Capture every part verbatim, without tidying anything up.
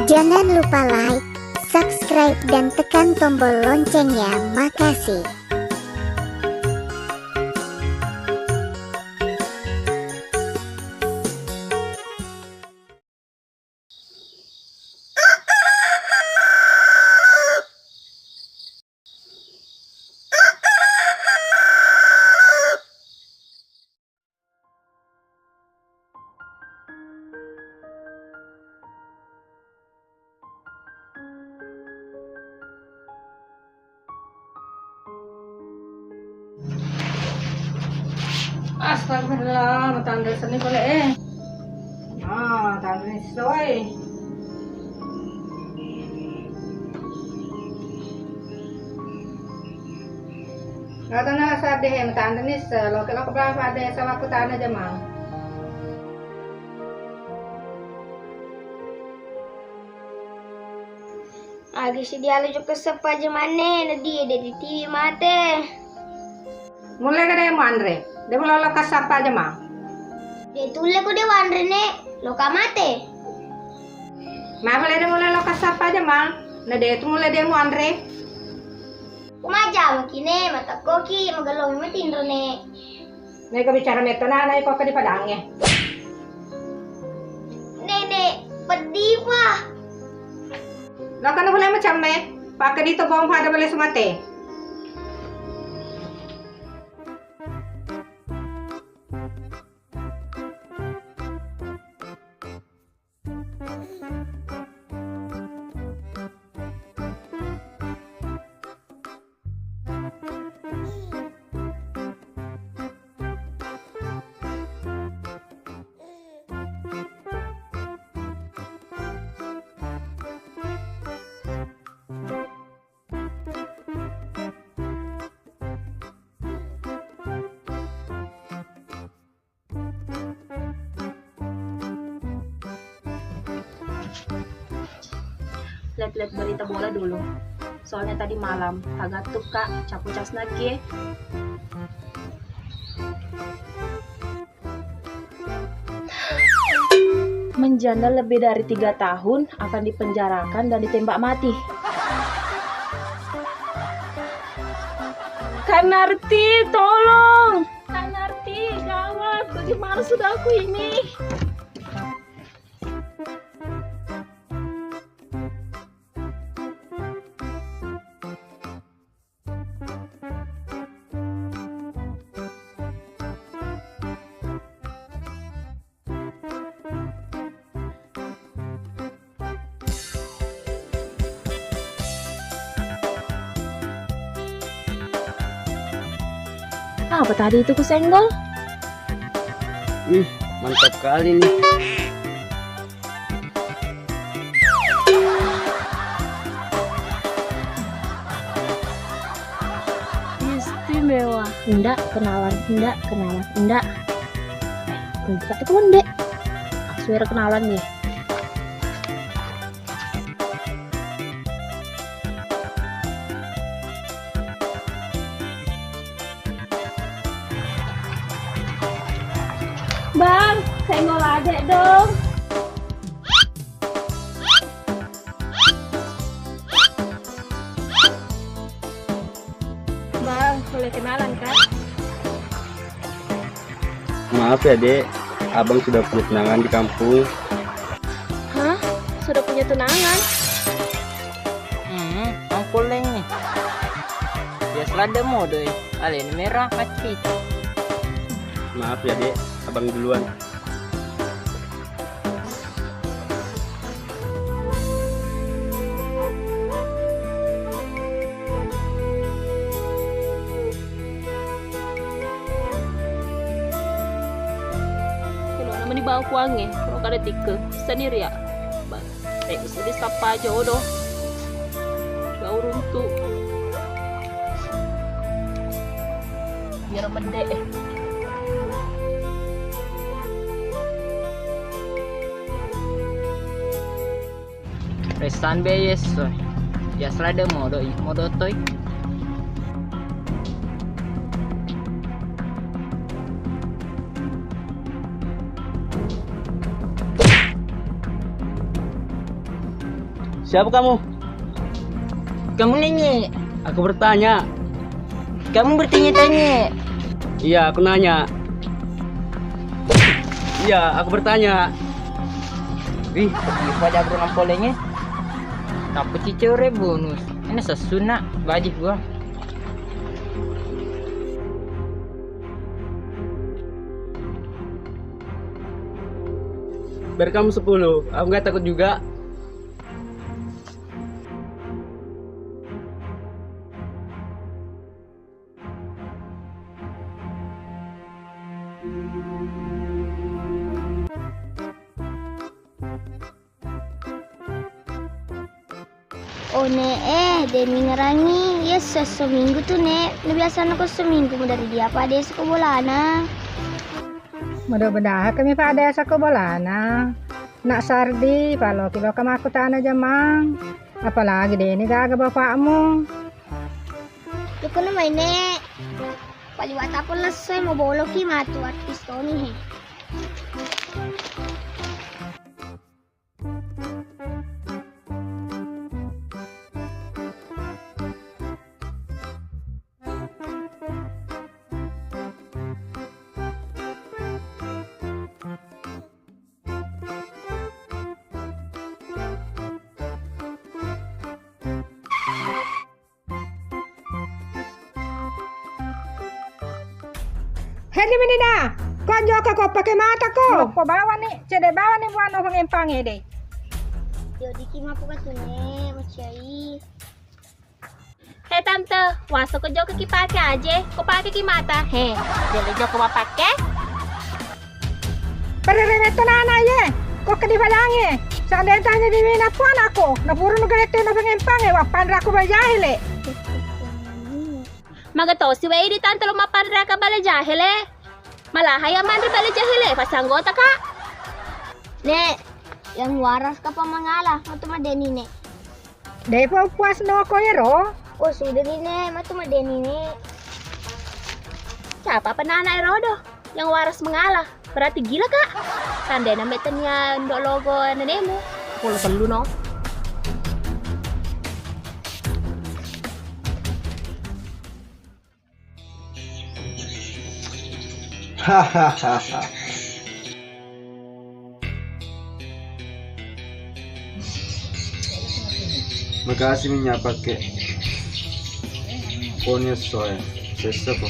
Jangan lupa like, subscribe, dan tekan tombol loncengnya. Makasih. Astagfirullah, matanre seni pole, eh. Ah, tanre soi. Gatana sadde, eh, matanre ni se, loke-loke bela sadde, sawaku tana jamang. Agi sidialu jokka sappa jamanne, nadi de ditiwi mate. Mulle ga de muanre, de mulle lokka sappa jamang. De tulle ko de wanre ne, lokka mate. Mapale de mulle lokka sappa jamang, na de tu mulle de muanre. Kumaja makine, matakkoki, magello matinro ne. Mega bicara metto nana iko ke di padangnge. Nenek, peddi pa. Lo kan boleh macam me, pakai di tobong pada boleh semate. Lihat-lihat berita bola dulu. Soalnya tadi malam, tagattuk, Kak, capu cas naki. Menjanda lebih dari tiga tahun akan dipenjarakan dan ditembak mati. Kak Narti, tolong! Kak Narti, gawat, bagaimana sudah aku ini? Apa tadi itu kusenggol? Ih, mantap kali nih. Istimewa. Ndak kenalan, ndak kenalan, ndak. Ndak tuh, Dek. Suara kenalan nih. Bang, senggol adek dong. Bang, boleh kenalan, Kak? Maaf ya, Dek. Abang sudah punya tunangan di kampung. Hah? Sudah punya tunangan? Hmm, angkulleng nih. Ya, selada modoi. Aleni merah, mati. Maaf ya, Dek. Abang duluan. Kelo namani bawa kuangnge, ro kada tikke, sendiri ya. Ba-, eh, bisa disapa aja odo. Gau runtu. Biar mede. Resan be yes, so. Ya, selada modo, modo toi. Siapa kamu? Kamu nanya. Aku bertanya. Kamu bertanya-tanya. Iya, aku nanya. Iya, aku bertanya. Wih, pada aku nampolengnya. Apa cicore bonus? Ini sesuna bajik gua. Biar kamu sepuluh, aku nggak takut juga. Oh, Nek, eh, de' ningerangi. Iya, esso-esso minggu tu, Nek. Na biasana ko esso minggu, mudari dia padesa ko bolana. Mudah-mudahan kami padesa ko bolana. Nak Sardi, paloki loka makkutana jamang. Apalagi deni gaga bapakmu. Dukunna mai, Nek. Paliwata pun lesso, mau boloki matu artis Toni, he. Heri Minina, ko jokka ko pake mata ko. Ko bawani, cede bawani buano pengempang ede. Yo diki mapu katune, macai. He Tante, waso ko jokka ki pake aje, ko pake ki mata. He, jele jokka wa pake. Pada remetto nana ye, ko kedi balangi. Sandai tanya di mina puana ko, na puru nu gede no pengempang e, wa panra ko bajahile. Maga tosi wae di Tante lo mapanra ka bale jahele. Malaha iya manre bale jahele, pas anggota ka. Nek, yang waras ka pamangala, matu madeni, Nek. Depo puas no ko ero? Oh, sudah ni, Nek, matu madeni, Nek. Siapa penana ero do? Yang waras mengalah. Berarti gila, Kak. Sandena metenia ndok logo nenemu. Polo tellu no. Hahaha. Makasih minyak pakai. Koni esso e, sessa ko.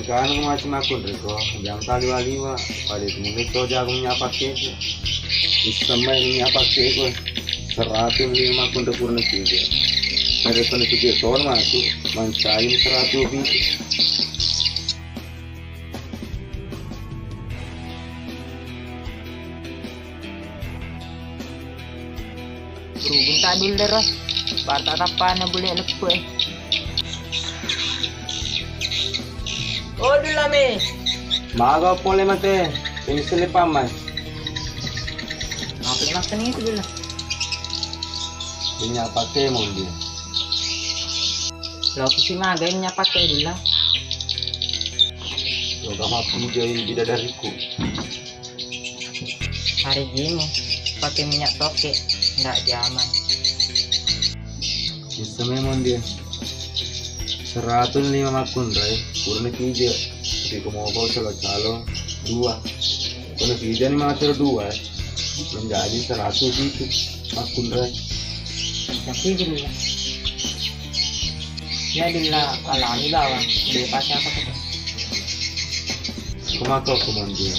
Makana ko masih makun reko, jangan kali waliwa. Pada itu mungkin to jago minyak pakai. Bisa main minyak pakai ko. Seratus lima makun reko na tiga. Ada kena tiga ton masuk, mancai seratus lebih. Berhubung tak dulu ro, barta tapana bule leppe. Oh, dulu me. Maga pole mate, ini selepan mai. Apa makan itu dulu? Minyak pakai mau dia. Lo aku sih maga minyak pakai dulu. Lo gak mau puja ini bidadariku. Hari gini pakai minyak toke, nggak zaman. Bisa memang dia. Seratus lima makkunrai, purana kija. Tapi ko mau kau calo-calo dua. Kono kija ni macero dua, menjadi seratus itu makkunrai. Tapi gini ya. Ya dilla alami bawang, bebas apa kata. Ko mako ko mondio,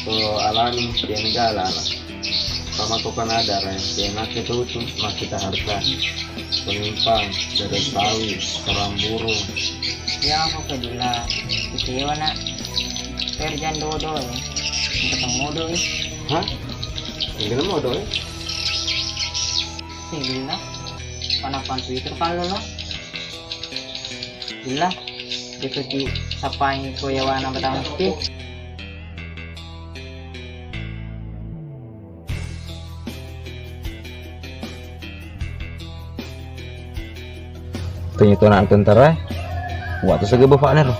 ko alani de' niga alana. Ko mako ko nadara, de' nakke tutu makkita harta. Penimpang, dada sawi, perang burung. Ya, apa kedula? Kecewa nak. Kerjaan dodo ya. Ketemu dodo ya. Hah? Ini modo ya? Sibilla. Panapan Twitter kalau lo. Illa, itu ki sapai ko yawana batang mesti. Tanya tu anak tentara, waktu sege bapaknya ro.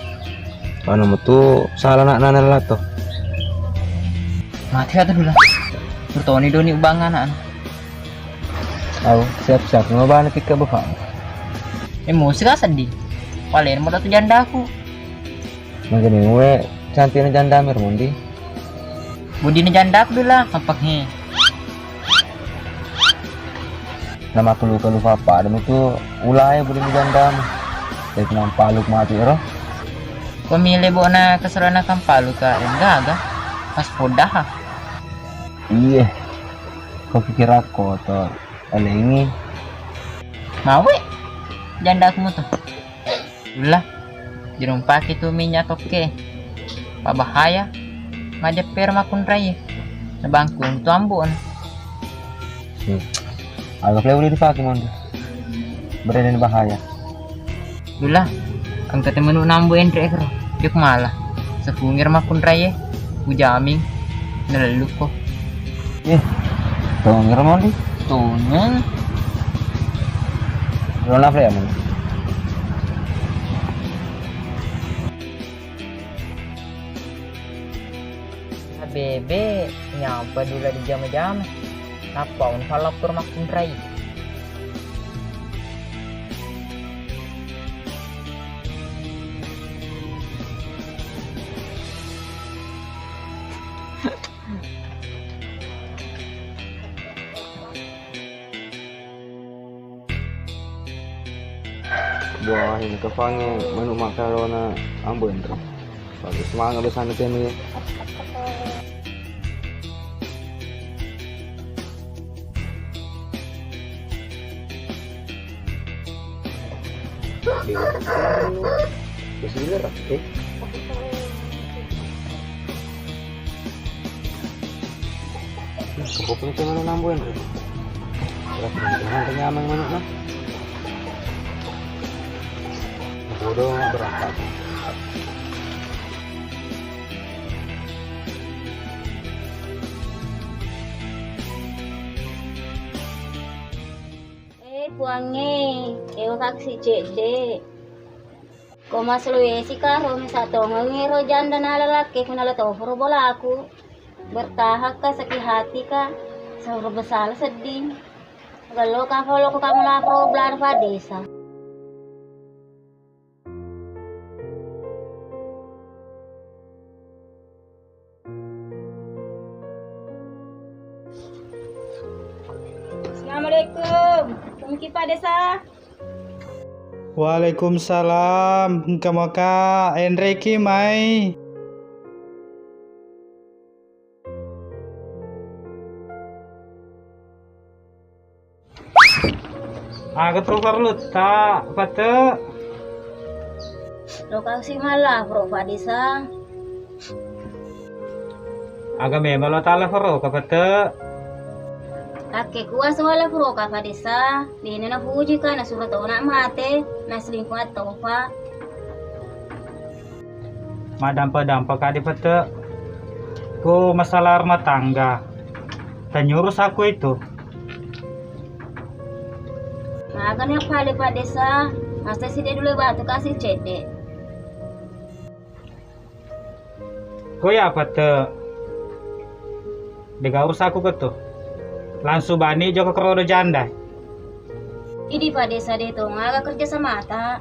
Anu metu salah nak nana lato. Mati kata dulu. Bertoni doni ubang anak. Au, siap-siap, mau bana pikka bapakmu. Emosi ka seddi. Paling mau tu jandaku. Mangkene muwe cantikna janda Mirmundi. Budina jandaku dula, apa he? Nama aku lupa-lupa apa, dan itu ulai budina jandamu. Jadi nampak lu mati, roh. Ko mile bona keserana kampalu ka, enggak aga. Pas podah, ah. Iya. Kau pikir aku kotor. Elengi. Mawe. Jandaku mutu. Ulah, dirumpaki tu minyak tokke. Pabahaya, majeppero makkunrai. Nabangkung tu ambo na. Hmm. Aga pole udah dipake mondi. Berani bahaya. Ulah, angkate menu nambo enre ekro. Juk malah. Sekungir makkunrai. Ujamin. Nalellukko. Eh, tongeng ro mondi. Tongeng. Lo nafle ya, mondi. Bebe, nyampa dula di jama-jama. Nappa unfa lapor makkunrai. Buah ini kepange menu makarona ambo enro. Bagus semangat besana temi. Bismillah, oke. Nah, pokoknya cuma nambah ini. Jangan tanya aman mana nah. Bodoh berangkat. Eh, Puangnge, ewa kaksi cedde. Ko maseluesi ka ro, mesa tongengi ro janda nala lakke, kunala toforo bolaku. Bertahan ka, sakit hati ka, saur besala sedding. Gallo ka folo ko kamu lapor belana Pak Desa. Assalamualaikum. Tungki Pak Desa. Waalaikumsalam. Engka moka, enreki mai. Aga tu perlu ta, Pate? Lokasi malah, Bro Pak Desa. Aga memang lo tala foroka, Pate? Akke kuasa wala foroka, Pak Desa. Dena na fuji ka, na suro tona mate, na selingkuh atau, Pak. Madampa-dampa kadi, Pete. Ku masalah rumah tangga. Tanyurus aku itu. Magani apa le Pak Desa? Masa side dulu batu kasih cedde. Ko ya, Pete. Dega urus aku ketu. Langsung bani joko kerodo janda. Idi Pak Desa de to, ngaga kerja sama ta.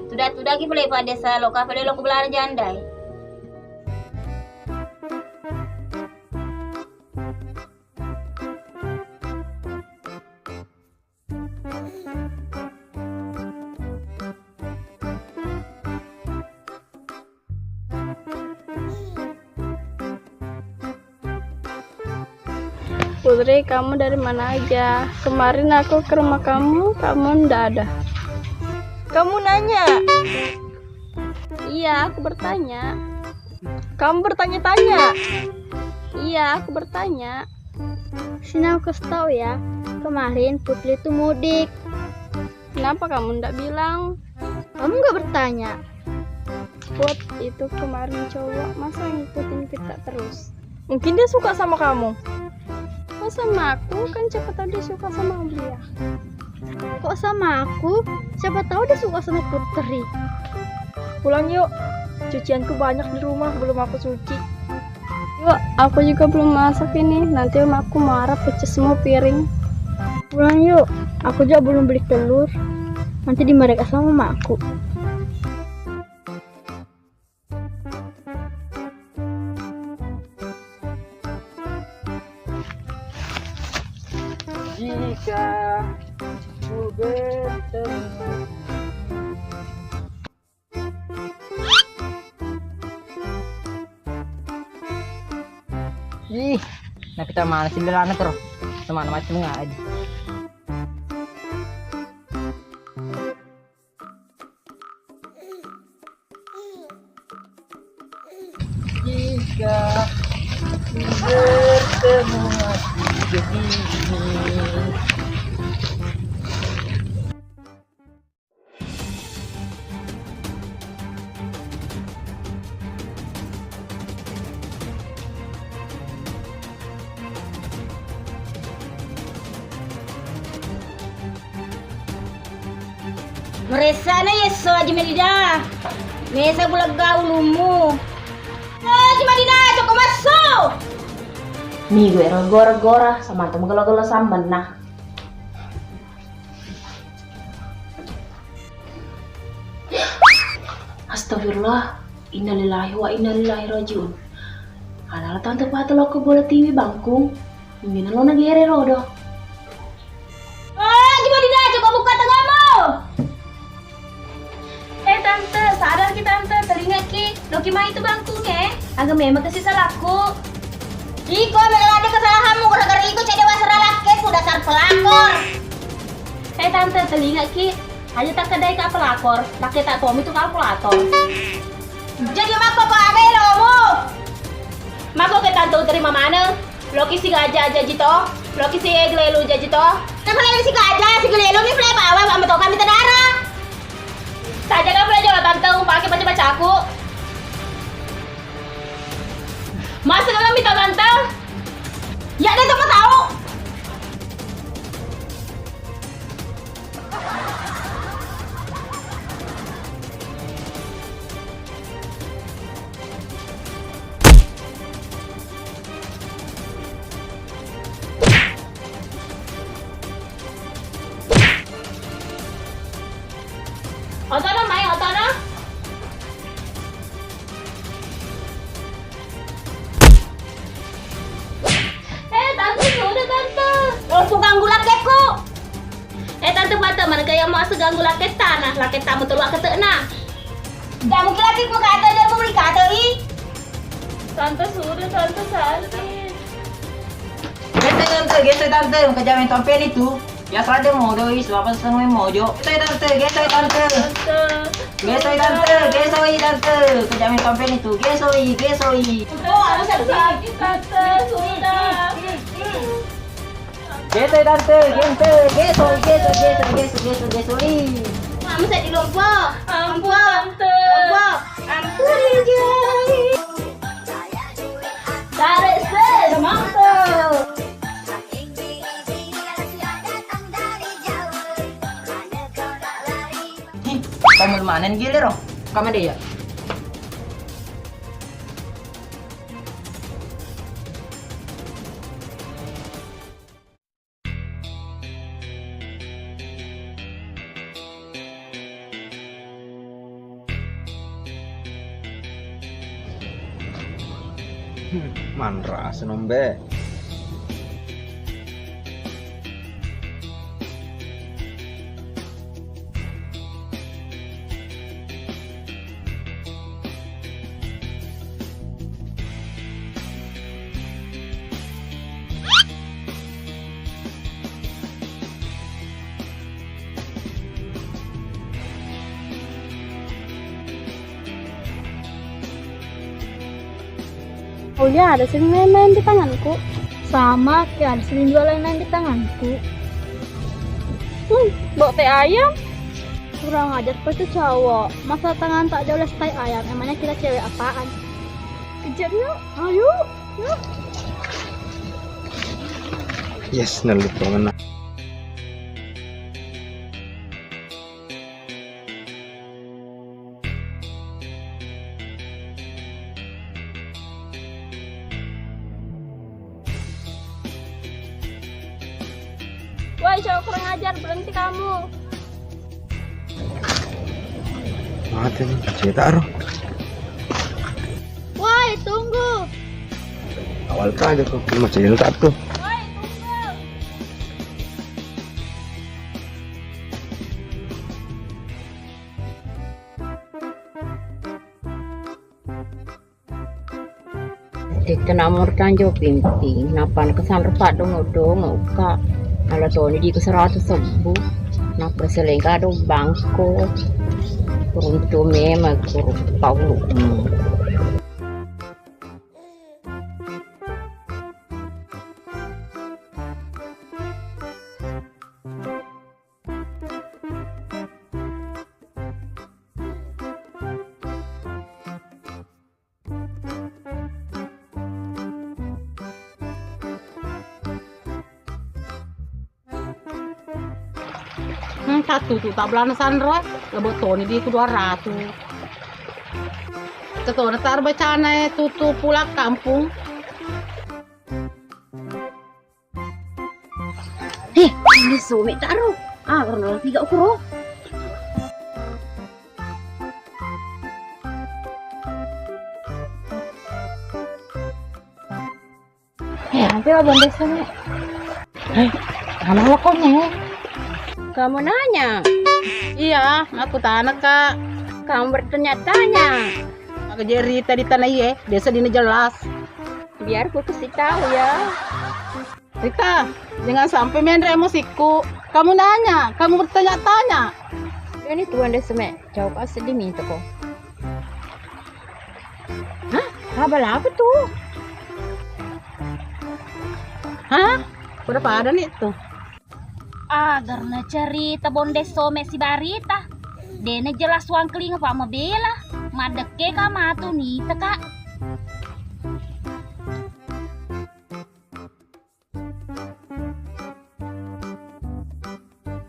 Tuda-tudaki pale Pak Desa, loka pale lo ku belanja andai. Putri, kamu dari mana aja? Kemarin aku ke rumah kamu, kamu ndak ada. Kamu nanya? Iya, aku bertanya. Kamu bertanya-tanya? Iya, aku bertanya. Sini aku kasih tahu ya. Kemarin Putri itu mudik. Kenapa kamu ndak bilang? Kamu nggak bertanya. Put, itu kemarin cowok, masa ngikutin kita terus? Mungkin dia suka sama kamu. Kok sama aku? Kan siapa tahu dia suka sama dia. Kok sama aku? Siapa tahu dia suka sama Putri. Pulang yuk. Cucianku banyak di rumah, belum aku cuci. Yuk, aku juga belum masak ini. Nanti emakku marah, pecah semua piring. Pulang yuk, aku juga belum beli telur. Nanti dimarah sama emakku. Jika ku bertemu. Ih, napita mana sih lelana kero? Semana macam ngaji. Jika ku bertemu hati begini. Maressana yesso Aji Madida. Mesa bulegga ulummu. Aji Madida, coko masso. Migu ero gora-gora, samanta magala-gala sambenna. Astagfirullah, innalillahi wa inna ilaihi rajiun. Alala tante patu lokko bola tiwi bangkung, mingina lo nagere rodo. Oh, coba dina, coba buka tanganmu. Eh tante, sadar ki tante, telinga ki, loki mai itu bangkung eh. Aga memang kasih salahku. Iko, mega ladde kesalahanmu, gara-gara iko cedde wasara lakkekku, dasar pelakor. Eh tante, telinga ki, aja tak kedai ka pelakor, pakai tak tomi tu kalkulator. Jadi mako ko aga elomu? Mako ke tante terima mana? Loki si gaja aja jito, loki si eglelu aja jito. Kenapa lagi si gaja, si gelelu ni pula bawa, bawa motor kami tedara. Saja kan pula jolo tante, umpake baca-bacaku. Masa kalian minta tante? Ya deh, tunggu tahu. Otono mai, otono. Eh, tante, sudah, tante. Langsung ganggu lakekku. Eh, tante, pata mana kayak mau seganggu lakek tanah, lakek tamu telu akete na. Jamu ki lakekmu kata, jamu beli kata i. Tante, sudah, tante, sakit. Gesoi tante, gesoi tante, engka jameng tompeni tu. Ya seraja modo i, sebab seneng mojo. Gesoi tante, gesoi tante. Tante. Gesoi tante, gesoi tante. Engka jameng tompeni tu, gesoi, gesoi. Oh, aku sakit. Sakit tante, sudah. Gesoi tante, gesoi, gesoi, gesoi, gesoi, gesoi, gesoi. Kamu sakit lompo. Ampun tante. Lompo. Ampun, Jai. Tarik ses, mantap. Ih, kamu manen gile ro? Kamu deh ya. Manrasa nombe. Aulia, ada sih main-main di tanganku. Sama, kayak ada sih juga lain-lain di tanganku. Hmm, bau teh ayam. Kurang ajar pasti cowok. Masa tangan tak ada ulas tai ayam. Emangnya kita cewek apaan? Kejam yuk. Ayo. Yuk. Yes, naluto menang. Woi, cowok kurang ajar, berhenti kamu. Mati nih, cerita roh. Woi, tunggu. Awal aja kok, cuma cerita tuh. Woi, tunggu. Tette namur tanjo pimping, nappa nakasanro paddongo-dongo ka. Ala toni di ku seratu sebbu, nappa selengka do bangko. Runtu memang kuru paulu. Hmm. Hmm, satu tu tak belana sanro, lebo toni di ku dua ratu. Ketona tar bacana e tutu pulang kampung. Eh, ini suami taro. Ah, karena tiga ukuro. Eh, nanti lah bondes ini. Eh, mana lo kau nih? Kamu nanya? Iya, aku tanya, Kak. Kamu bertanya-tanya. Aku jerita di tanah iye, desa dina jelas. Biar ku kasih tahu ya. Rita, jangan sampai menre emosiku. Kamu nanya, kamu bertanya-tanya. Ini tuan desa me, jauh kasih diminta kok. Hah? Abal apa tuh? Hah? Udah pada nih tuh. Agar na cerita bondes some sibarita. Dene jelas wangkelinga pa mabela. Madekke ka matu nita ka.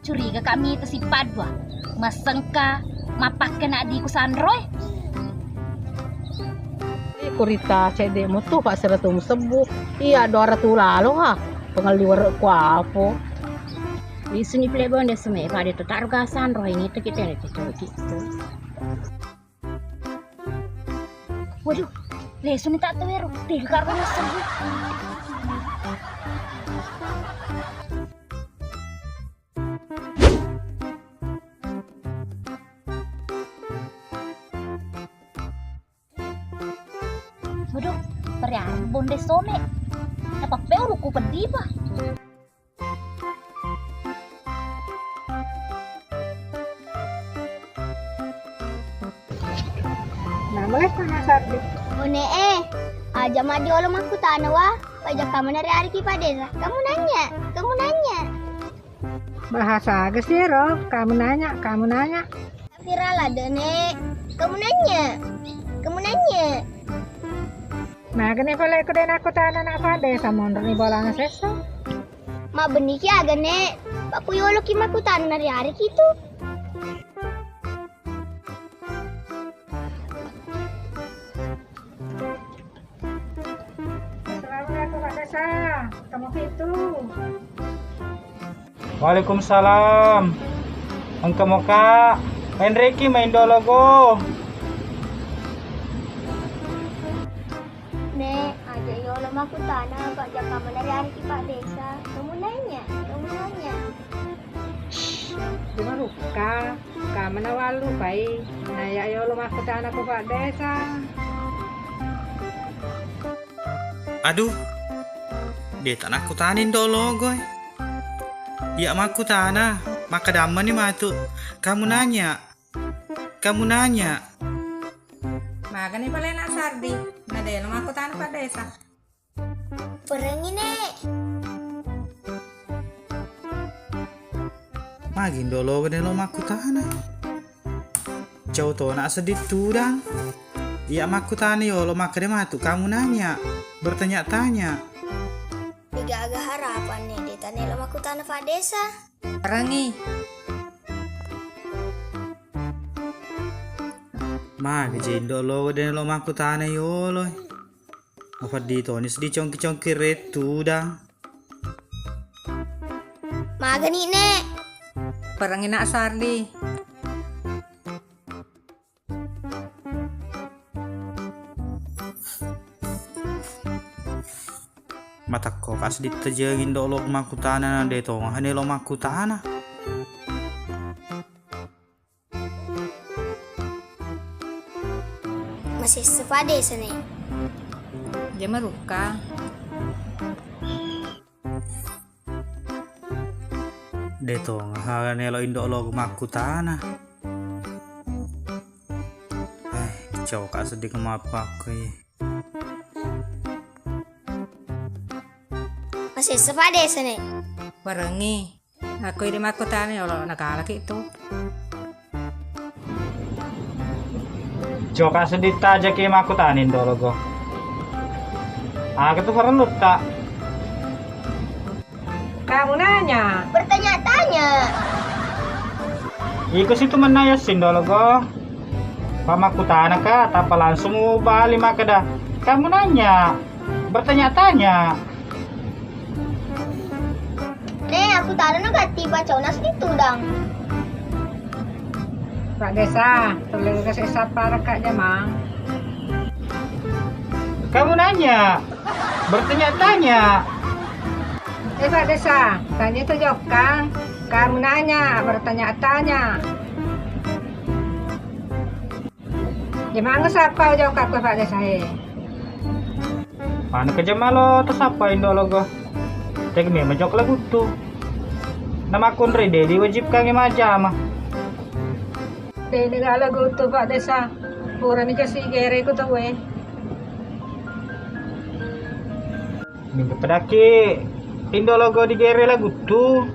Curiga kami tasipaddua. Masengka mappakkena di kusanroe. Kurita cedde mutu pak seratus sebbu. Iya dua ratus lalo ha. Pengalli waro kuapo. Isuni plebon de seme pada tetaro gasan roh ini tekite ne gitu. Waduh, lesuni tak tawero. Tiga karo naseng. Waduh, periare bonde some. Apa pe uruku peddi pa. Nah, mulai sama Sardi. One eh, aja madi olo makkutana wa, paja kamu nari ariki padesa. Kamu nanya, kamu nanya. Bahasa aga sih ro, kamu nanya, kamu nanya. Viral ada nek, kamu nanya, kamu nanya. Magani pole ku dena kutana nak padesa monro ni bolana sesa. Mabbeniki aga nek, pakku yolo ki makkutana nari ariki tu. Assalamualaikum Pak Desa, kamu pitu. Waalaikumsalam. Engka moka, enreki main dologo. Nek, aja yolo makkutana Pak jaka manari ariki Pak Desa. Kamu nanya, kamu nanya. Shh, cuma luka. Kamana wallupai, naya yolo makkutana ko Pak Desa. Aduh, de tanakkutani ndo logoe. Iya makkutana, makkadammani matu. Kamu nanya, kamu nanya. Magani palena Sardi, nadelo makkutana Pak Desa. Perengi, Nek. Magi ndolo gede lo makkutana. Cau tona seddi tudang. Iya makkutana yolo makkeda matu kamu nanya. Bertanya-tanya. Degaga harapan, Nek, de tane lo makkutana Pak Desa. Perengi. Magi je ndolo gede lo makkutana yolo. Apa di toni seddi congki-congki retu da. Agani, Nek? Parengngi, Nak Sardi. Matakko ka seddi tajengi Indo' Logo makkutana, na de' tonga hane lo makkutana. Masessa Pak Desa, Nek. Jama rukka. De' tonga hane lo Indo' Logo makkutana. Eh, coka seddi kemapakku, iya. Masessa Pak Desa, Nek. Warengngi. Aku idi makkutana, ya Allah, nakalaki tu. Coka seddi tajaki makkutana Indo' Logo. Aga tu parellu ta? Kamu nanya. Bertanya-tanya. Iko situ mennaya Indo' Logo. Pamakkutana ka, tappa langsung mubali makkeda, "Kamu nanya, bertanya-tanya." Nek, aku taro no gatti bacona seddi tudang. Pak Desa, tolong kasih sapa raka jamang. Kamu nanya, bertanya-tanya. Eh, Pak Desa, tanya tu jokka. Kamu nanya, bertanya-tanya. Jamang sapa jokka ko Pak Desa, eh. Mana ke jama lo tasappa Indo' Logo. Tega memang jokka lagu tu. Namakkunre de' diwajibkan majama. Deni gala guttu Pak Desa, purani kasi gere ku tauwe. Minggu pedaki Indo' Logo digere la guttu.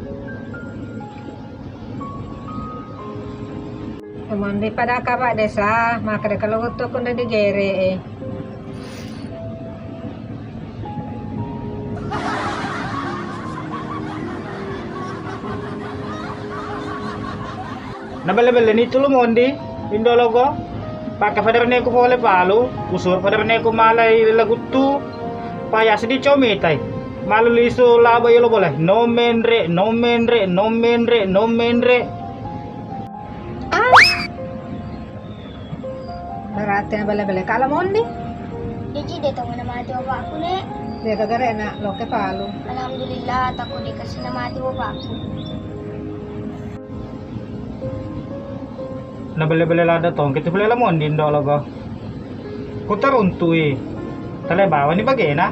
Mandi padaka Pak Desa, maka deka lo guttu kunde digere e. Nabelle-belleni tu lo mondi, Indo' Logo. Pake faderneku pole palu, usur faderneku malai laguttu. Payasi di comitai. Malu lisu laba yolo bole. No menre, no menre, no menre, no menre. Berarti na belle-belle kala mondi? Jaji de' tongana mati bapakku, Nek. De' gagarena loke palu. Alhamdulillah, takko de' kasina mati bapakku. Na belle-belle ladde' tongki tu pole la mondi Indo' Logo. Kutaruntui. Tale bawani bagena.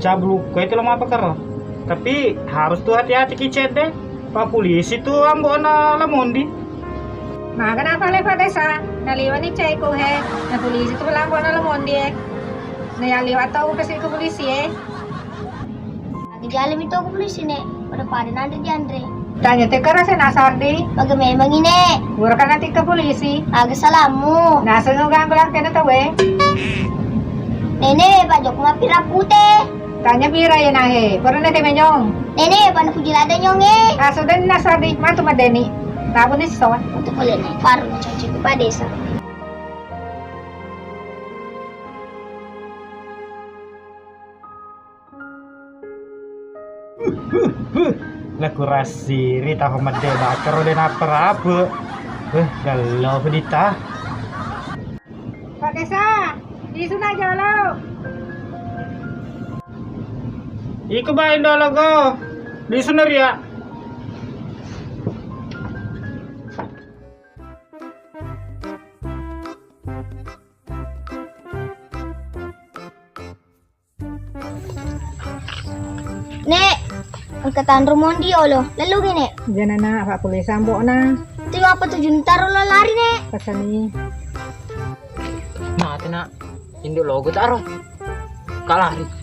Cablukku itu lo mapakaro. Tapi harus tu hati-hati ki cedde. Pa polisi tu ambo'na la mondi. Maga napa le Pak Desa? Naliwani cai ku he. Na polisi tu la ambo'na la mondi e. Na ya liwa tau kasi ku polisi e. Aga jale mi to ku polisi, Nek. Pada-pada nanre dianre. Tanya teka rasa nasardi. Baga memang ini. Ura kana tika polisi. Aga salammu. Nasa no ganggu langkena tawe. Nene, Pak Joko mappira pute. Tanya pira ya nahe, pernah te menyong. Nene, panu puji lada nyong e. Aso den nasardi, matu madeni. Tabu ni so. Untuk boleh nih, baru mencaci Pak Desa. Laku rasiri taho medde bakaro de nappa rape. Eh, gallo pedita. Pak Desa, lisu na jolo. Iko ba Indo' Logo, lisu na ria. Nek, engka tanro mondi yolo. Lellugi, Nek. Jana, Nak, Pak Polisi ambo'na. Tu apa tujuan taro lo lari, Nek? Pasani. Mate, Nak. Indo' Logo taro. Kalari.